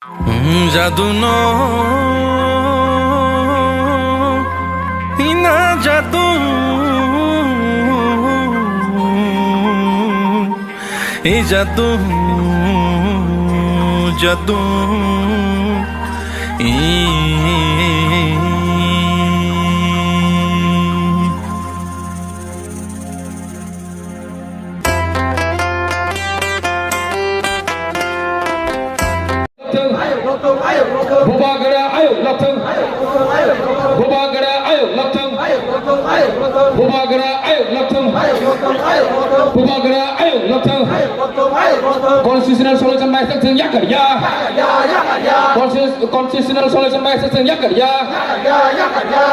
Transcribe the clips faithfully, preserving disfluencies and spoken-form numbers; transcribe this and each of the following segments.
Jadu no, ina jadu, e jadu, jadu, e. Bubagra ayuk lathung. Bubagra ayuk lathung. Bubagra ayuk lathung. Bubagra ayuk lathung. Constitutional solution message thung yakar ya. Consti-, constitutional solution message thung yakar ya.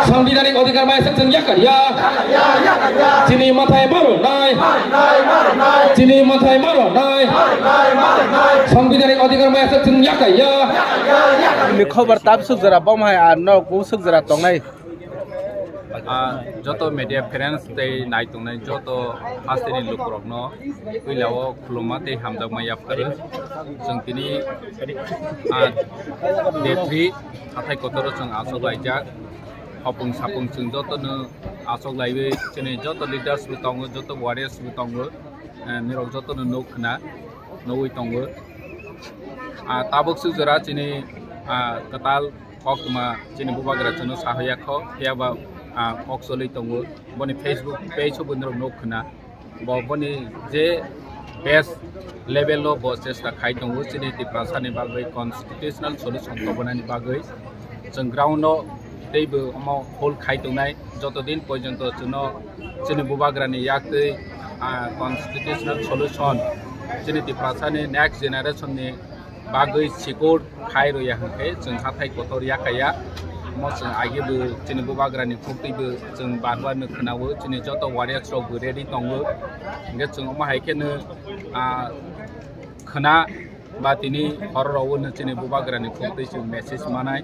Sambidhanik adhikar message thung yakar ya. Chini mathai maro nai. Chini mathai maro nai. Sambidhanik adhikar maya se chwng yakaiya. Ni khobor tab suk jora bom hai ar no ku suk jora tongnai. Ah, joto media friends tei nai tongnai joto hasteni lukurokno puilao khulumma tei hamjakma yapharu. Chwng tini, ah, day three hathai kotoro chwng aswk laijak. Hopung sapung chwng jotono aswk laiwi chini joto leaders bo tongo, joto warriors bo tongo. Eh, nirok jotono nuk khna, nugwi tongo. Ah, tabuk suk jora chini, ah, kwtal koktwma chini bubagra chwngno sahoya kho, phiya ba, ah, kok choli tongo. Boni Facebook page o bo nirok nuk khna. Bo boni je best level o bo chesta khai tongo chini Tiprasa ni bagwi constitutional solution tobonani bagwi. Chwng ground o teibo omo hold khai tongnai joto din porjonto chwngno chini bubagrani yaktwi, ah, constitutional solution chini Tiprasani next generation ni bagwi sikur khai rwya hwnkhe chwng hathai kotor yakaya. Omo chwng agebo chini bubagrani phuktwibo chwng bar bar no khwnao, chini joto warriors rokbo ready tongo. Hwnkhe chwng omo hai kheno, ah, khwna ba tini hororowo no chini bubagrani phuktwi chwng message manai.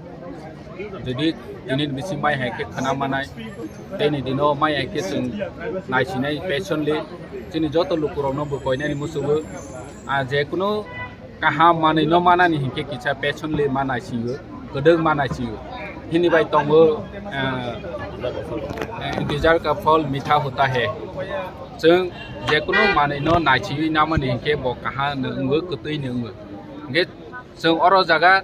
Jodi tini bisi mai hai khe khwna manai, teini dino mai hai khe chwng naisinai patiently chini joto lukurokno bo koinani muchungo. Ah, jekunu kaham manwi no manani hinkhe kisa patiently ma naisingo, kwdwk ma naisingo. Hini bai tongo, eh, eh, "Intezar ka phal mitha hota hai." Chwng jekunu manwi no naisinwi namani hinkhe bo kaham no wngo, kwtwi no wngo. Hinkhe chwng oro jaga,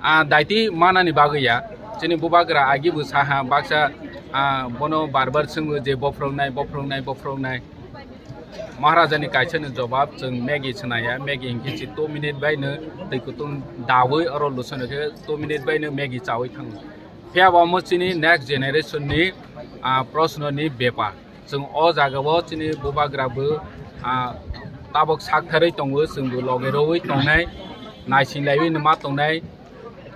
ah, daiti manani bagwi ya. Chini bubagra agi bo saha baksa, ah, bono bar bar swngo je, "Bophrongnai, bophrongnai, bophrongnai." Maharajani kaisani jobab chwng Maggi swnaya, Maggi hinkhe si two minute bai no twi kutung dawi oro lusano khe two minute bai no Maggi chawi thango. Phiya bo omo chini next generation ni, ah, proshno ni bepar. Chwng o jaga o chini bubagra bo, ah, tabok sak tharwi tongo, chwng bo loge rwi tongnai, naising laiwi no ma tongnai.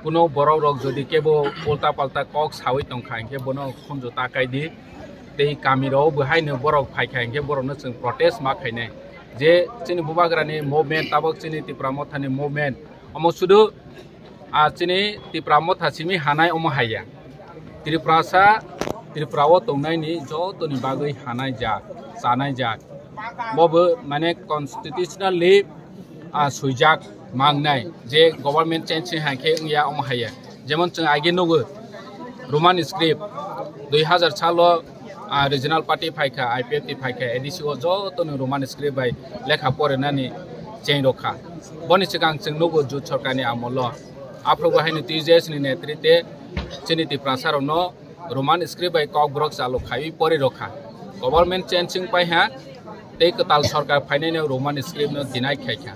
Kuno borok rok jodi kebo ulta palta kok sawi tongkha hinkhe bono khunju ta kai di. Tei kami rok bo haino borok phaikha hinkhe borokno chwng protest ma khainai. Je chini bubagrani movement, tabok chini Tipra Mothani movement, omo sudu, ah, chini Tipra Motha simi hanai omo haiya. Tiprasa, Tripura o tongnaini jotoni bagwi hanai jak, chanai jak. Bobo mane constitutionally, ah, swijak mangnai je government change se hai khe wngya omo haiya. Jemon chwng age nugo Roman script dui hazar salo, ah, regional party phaikha, I P F T phaikha, A D C o jotono Roman script bai lekha porinani cheng rokha. Boni swkang chwng nugo Jut sorkarni amolo. Aphuru bo haino T J S ni netrite chini Tiprasa rokno Roman script bai Kokborok chalo khaiwi pori rokha. Government change wng paiha tei kwtal sorkar phainai no Roman script no deny khaikha.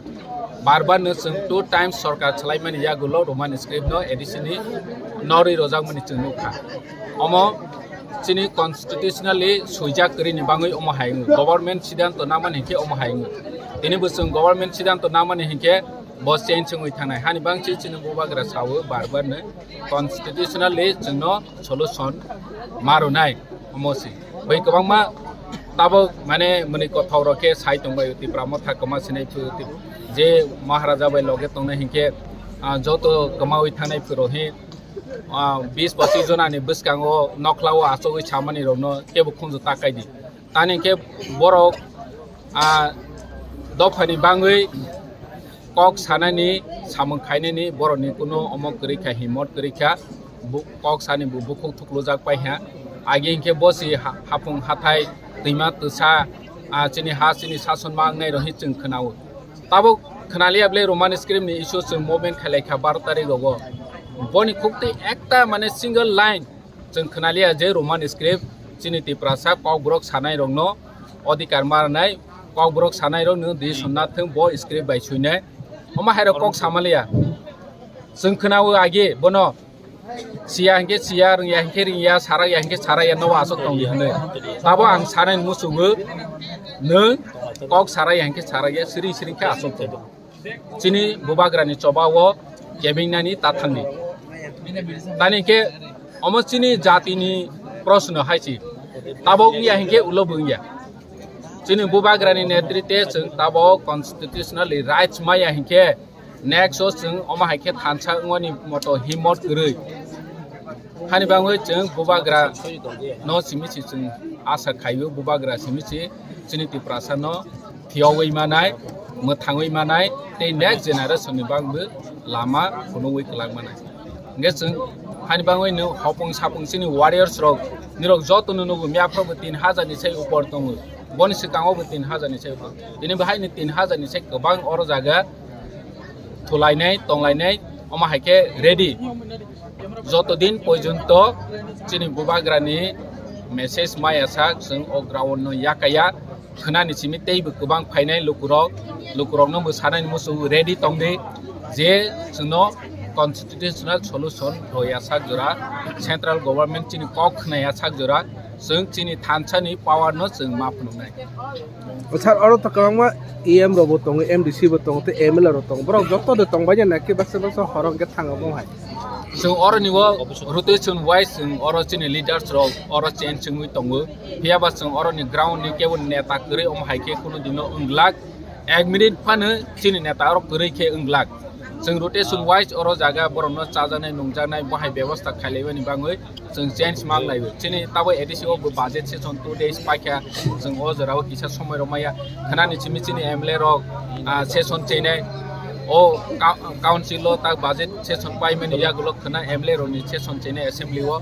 Bar bar no chwng two times sorkar chalaimani yagulo Roman script no A D C ni norwi rojakmani chwng nukha. Omo chini constitutionally swijak kwrwini bangwi omo hai wngo. Government sidanto namani hinkhe omo hai wngo. Tini bo chwng government sidanto namani hinkhe bo change wngwi thangnai. Hani bangchi chini bubagra sao bar bar no constitutionally chwngno solution ma rwnai omo se. Bai kwbangma tabok mane mwnwi kothok rok khe sai tongbai Tipra Motha kwma sinai phu-, tip-, je Maharaja bai loge tongnai hinkhe, ah, joto kwmawi thangnai phuru hi, ah, bis pochis jona ni bwskango nokhlao achugwi samani rokno kebo khunju ta kai di. Tani hinkhe borok, ah, dophani bangwi kok sanani, samung khainani borokni kuno omo kwrwi kha, himmot kwrwi kha, bu-, kok sani bo bukhuk thuklujak pai ha. Agi hinkhe bo si ha-, haphung hathai, twima twsa, ah, chini ha chini sason ma wngnai rok hi chwng khwnao. Tabuk khwnaliya bwle Roman script ni issue chwng movement khailai kha baro tarik rogo. Boni khuktwi ekta mane single line chwng khwnaliya je Roman script chini Tiprasa kokborok sanai rokno odhikar ma rwnai, kokborok sanai rokno di sonna thwng bo script bai suinai. Omo hai rok kok samaliya. Chwng khwnao agi bono siya hinkhe siya, rwngya hinkhe rwngya, saraya hinkhe saraya, nobo aswk tongdi hwnwi. Tabo ang sanai muchungo, nwng kok saraya hinkhe saraya, siring siring khe aswk tongo. Chini bubagrani choba o kebingnani tathangni. Tani hinkhe omo chini jatini proshno hai si. Tabo wngya hinkhe ulo bo wngya. Chini bubagrani netritwe chwng tabo constitutionally rights maya hinkhe next o chwng omo hai khe thansa wngmani moto himmot kwrwi. Hani bangwi chwng bubagra no simi si chwng asa khaio, bubagra simi si chini Tiprasa no phiyogwi manai, mwthangwi manai, tei next generation ni bagwi lama phunugwi kwlak manai. Hingke chwng hani bangwi no hopung sapung chini warriors rok, nirok joto no nugo, miya phoro bo tin hajar ni sai upor tongo, boni swkango bo tin hajar ni sai upor. Tini bo hai ni tin hajar ni sai kwbang oro jaga thulainai, tonglainai, omo hai khe ready. Joto din porjonto chini bubagrani message maya sak, chwng o ground no yakaya, khwnani simi teibo kwbang phainai lukurok, lukurokno bo sanani muchungo ready tongdi, je chwngno constitutional solution rwya sak jora, central government chini kok khnaya sak jora, chwng chini thansani power no chwng ma phunuknai. Sir, oro to kwbangma E M rok bo tongo, M D C bo tongo, tei M L A rok tongo. Borok joto de tongbai ya naki baksa baksa horo hwnkhe thango bo hai. Chwng oroni o rotation wise chwng oro chini leaders rok oro change wngwi tongo. Phiya ba chwng oroni ground ni kebo neta kwrwi omo hai khe kunu dino wng glak. Ek minute phano chini neta oro kwrwi khe wng glak. Chwng rotation wise oro jaga borokno chajaknai nungjaknai bo hai bebosta khailaimani bangwi chwng change mang lai o. Chini tabo A D C o bo budget session two days paikha, chwng o jora o kisa somoi rok maya. Khwnani simi chini M L A rok, ah, session chenai. O ka-, council o ta budget session paimani yagulo khwna M L A rok ni session chenai assembly o.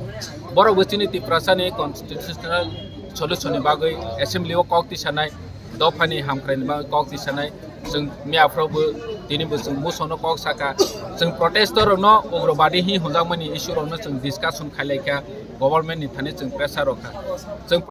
Borok bo chini Tiprasa ni constitutional solution ni bagwi assembly o kok tisanai. Dophani hamkraini bagwi kok tisanai. Chwng miyaphrobo tini bo chwng musono kok saka. Chwng protestor rokno ugrobadi hi hwnjakmani issue rokno chwng discussion khailaikha, government ni thani chwng pressure rokha. Chwng